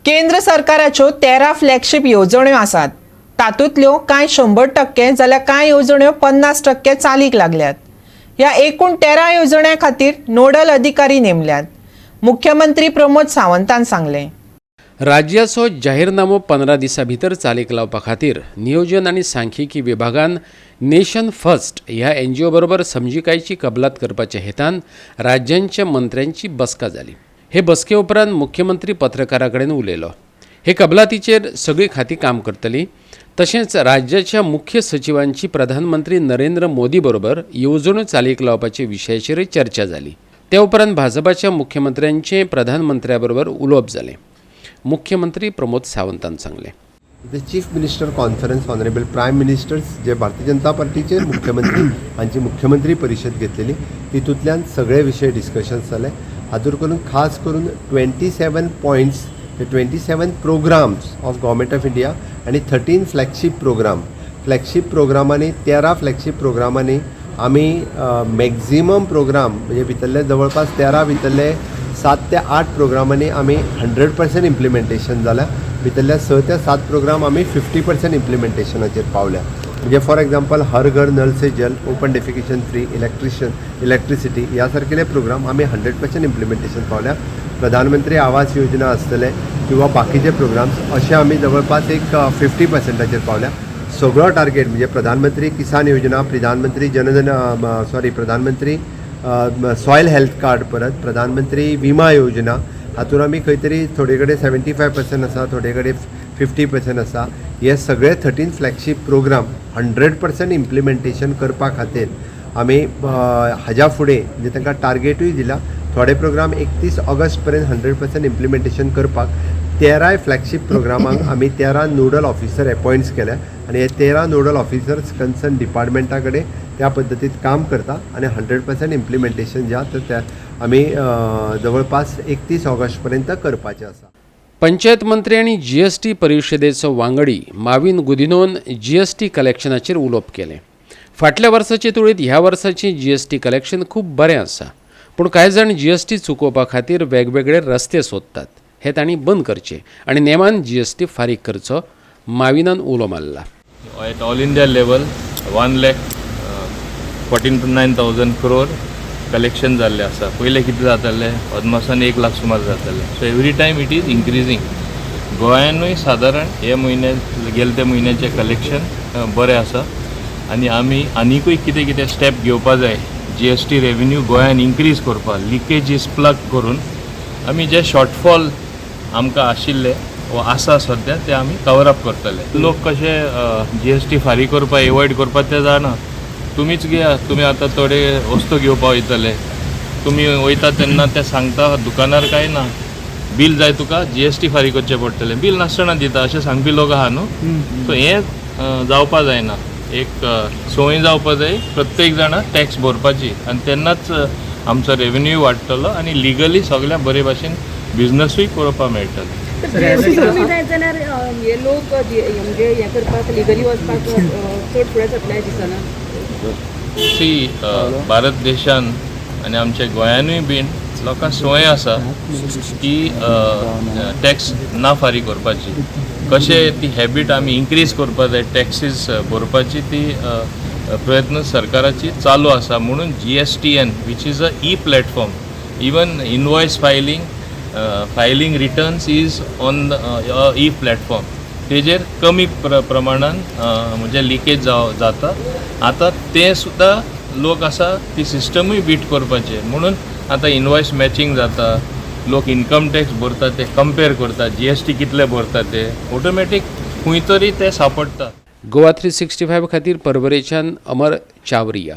केंद्र सरकाराच्यो 13 फ्लॅगशीप येवजण्यो आसात. तातूंतल्यो कांय 100% जाल्यार कांय येवजण्यो 50% चालीक लागल्यात. ह्या एकूण 13 येवजण्यां खातीर नोडल अधिकारी नेमल्यात, मुख्यमंत्री प्रमोद सावंतान सांगलें. राज्याचो जाहीरनामो 15 दिसां भितर चालीक लावपा खातीर नियोजन आनी सांख्यिकी विभागान नेशन फर्स्ट ह्या एनजीओ बरोबर समजिकायेची कबलात करपाच्या हेतान राज्यांच्या मंत्र्यांची बसका जाली. हे बसके उपरांत मुख्यमंत्री पत्रकारां कडेन उलयलो. हे कबलातीचेर सगळीं खातीं काम करतलीं. तशेंच राज्याच्या मुख्य सचिवांची प्रधानमंत्री नरेंद्र मोदी बरोबर येवजण्यो चालीक लावपाच्या विशयाचेरय चर्चा जाली. ते उपरांत भाजपाच्या मुख्यमंत्र्यांचें प्रधानमंत्र्या बरोबर उलोवप जालें, मुख्यमंत्री प्रमोद सावंतान सांगलें. The Chief Minister Conference, Honourable Prime Ministers जे भारतीय जनता पार्टीचे मुख्यमंत्री हांची मुख्यमंत्री परिशद घेतलेली, तितूंतल्यान सगळे विशय डिस्कशन्स जाले. हातूर करून खास करून 27 points, 27 programs of Government of India आनी 13 फ्लॅगशीप प्रोग्राम. फ्लॅगशीप प्रोग्रामांनी, 13 फ्लॅगशीप प्रोग्रामांनी आमी मॅक्झिमम प्रोग्राम, म्हणजे भितरले जवळपास 13 भितरले 7 ते 8 प्रोग्रामांनी आमी 100% इम्प्लिमेंटेशन जाल्या. भितरल्या 6 ते 7 प्रोग्राम आमी 50% इम्प्लिमेंटेशनाचेर पावल्या. म्हणजे फॉर एग्जाम्पल, हर घर नल से जल, open defecation free, electricity ह्या सारकेले प्रोग्राम आमी 100% इम्प्लिमेंटेशन पावल्या. प्रधानमंत्री आवास योजना आसतले किंवा बाकीचे प्रोग्राम्स, अशे आमी जवळपास एक 50%चेर पावल्या. सगळो टार्गेट, म्हणजे प्रधानमंत्री किसान योजना, प्रधानमंत्री जनधन, सॉरी, प्रधानमंत्री सॉयल हेल्थ कार्ड, परत प्रधानमंत्री विमा योजना, हातून आमी खंय तरी थोडे कडेन 75% आसा, थोडे कडेन 50% आसा. हे सगळे 13 flagship program 100% implementation करपा खातीर आमी हाज्या फुडें म्हणजे तांकां टार्गेटूय दिला. थोडे प्रोग्राम 31 ऑगस्ट पर्यंत 100% इम्प्लिमेंटेशन करपाक 13 फ्लॅगशीप प्रोग्रामांक आमी 13 नोडल ऑफिसर एपॉयंट्स केल्या आनी हे 13 नोडल ऑफिसर्स कन्सर्न डिपार्टमेंटा कडेन त्या पद्दतीत काम करता आनी 100% इम्प्लिमेंटेशन जे आहा तर त्या आमी जवळपास 31 ऑगस्ट पर्यंत करपाचें आसा. पंचायत मंत्री आनी जीएसटी परिशदेचो वांगडी माविन गुदिनोन जीएसटी कलेक्शनाचेर उलोवप केलें. फाटल्या वर्साचे तुळेंत ह्या वर्साचें जीएसटी कलेक्शन खूब बरें आसा, पूण कांय जाण जीएसटी चुकोवपा खातीर वेगवेगळे रस्ते सोदतात. हे तांणी बंद करचे आनी नेमान जीएसटी फारीक करचो, माविनान उलो मारला. At all India level, 1 lakh 49,000 crore collection जाल्लें आसा. पयलें कितें जातालें? अदमासान 1 लाख सुमार जातालें. So every time it is increasing. गोंयानूय सादारण हे म्हयन्या, गेले ते म्हयन्याचें कलेक्शन बरें आसा आनी आमी आनिकूय कितें कितें स्टेप घेवपा जाय जीएसटी रेवेन्यू गोंयान इन्क्रीज करपाक. लिकेजीस प्लग करून आमी जे शॉर्टफॉल आमकां आशिल्ले वा आसा सद्या ते आमी कवर अप करतले. लोक कशे जीएसटी फारीक करपाक एवॉयड करपाक ते जाणा. तुमीच घेया, तुमी आतां थोडे वस्तू घेवपा वयतले, तुमी वयता तेन्ना ते सांगता दुकानार, काय ना, बील जाय तुका, जीएसटी फारीक करचें पडटलें, बील नासतना दिता, अशें सांगपी लोक आहा न्हू? सो हें जावपा जायना. एक संवय जावपा जाय प्रत्येक जाणा टॅक्स भरपाची आनी तेन्नाच आमचो रेवेन्यू वाडटलो आनी लिगली सगळ्या बरे भाशेन बिजनसूय करपाक मेळटलो. जीएसटी कमी जायत जाल्यार हे लोक म्हणजे हें करपाक, लिगली वचपाक चड फुडें सरतले दिसना? सी, भारत देशान आनी आमच्या गोंयानूय बीन लोकांक संवय आसा की टॅक्स ना फारीक करपाची. कशें ती हॅबीट आमी इन्क्रीज करपा जाय टॅक्सीस भरपाची, ती प्रयत्न सरकाराची चालू आसा. म्हणून GSTN, which is a e platform, even invoice filing, filing returns is on e platform, तेजेर कमी प्रमाणान म्हणजे लिकेज जाता. आतां तें सुद्दां लोक आसा ती सिस्टमूय बीट करपाचे, म्हणून आतां इनवॉयस मॅचिंग जाता. लोक इन्कम टॅक्स भरता ते कंपेर करता जीएसटी कितले भरता ते, ऑटोमॅटीक खंय तरी ते सांपडटा. गोवा 365 खातीर परवरेच्यान अमर चावरिया.